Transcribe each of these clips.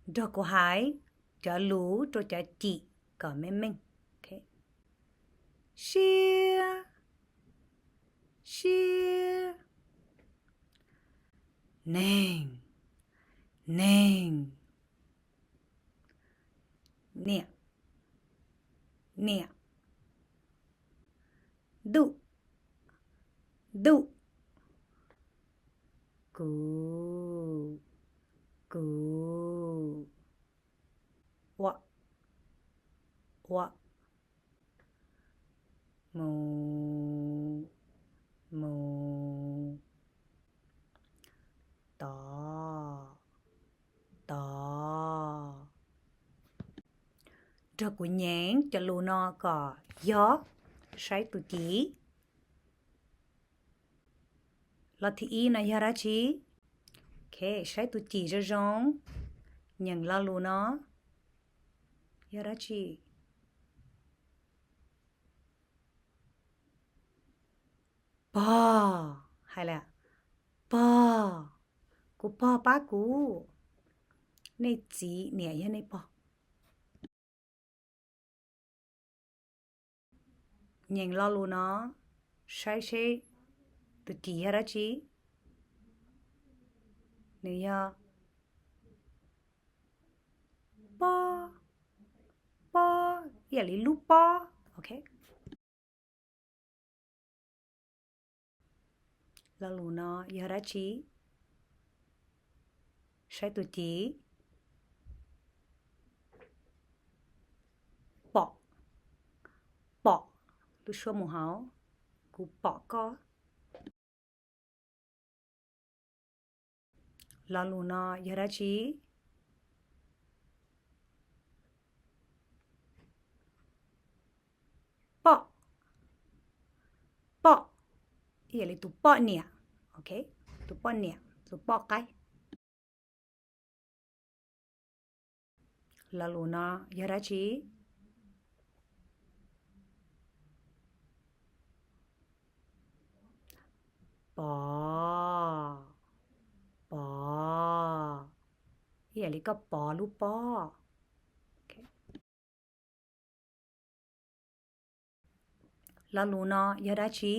Nrog kuv hais cov lus rau cov cim kom meej meej. Siab, siab. Neeg, neeg. Niam, niam. Ntuj, ntuj. Kuv, kuv. Ua, ua. Mus, mus. Tod, tod. Nrog kuv nyeem cov lus no kom yog. Saib tus cim. Lo thib ib no yog dab tsi? Ok, saib tus cim zoo zoo. Nyeem lo lus no yog dab tsi? Pog, hais lawm. Pog, kuv pog pab kuv. Nej txiv niam yog nej pog. Nyeem lo lus no, saib seb tus cim yog dab tsi. Nws yog pob, pob, ib yam li lub pob. Ok. Lo lus no yog dab tsi? Saib tus cim. Pom, pom, lub suab mus hauv, kuv pom koj. Lo lus no yog dab tsi? Poj, poj, ib yam li tus poj niam. Ok, tus poj niam, tus poj qaib. Lo lus no yog dab tsi? Pov, pov, ib yam li koj pov lub pob. Lo lus no yog dab tsi?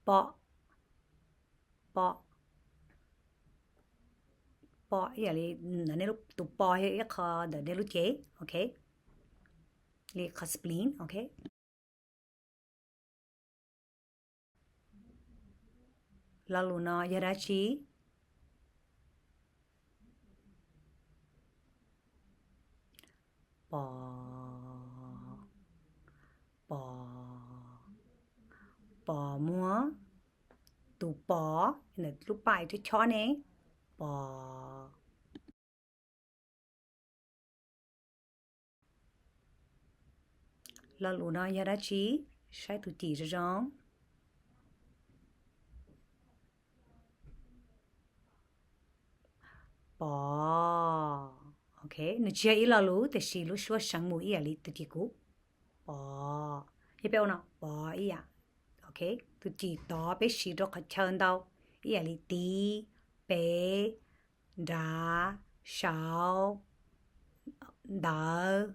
Pom, pom, pom ib yam li tus pov yog ib qho ntawm nej lub cev, ok, li qhov spleen, ok. Lo lus no yog dab tsi? Pov, pov, pov muag, tus pov, lub paj chob chob ne, pov. Lo lus no yog dab tsi? Saib tus cim zoo zoo. Pov. Ok, nws tsis yog ib lo lus tiam sis lub suab seev mus ib yam li tus cim kuv. Pov. Yog peb ua no pov ib yam. Ok, tus cim tod peb siv rau qhov chaw ntau ib yam li tiv, pem, nrad, saud, ntawd.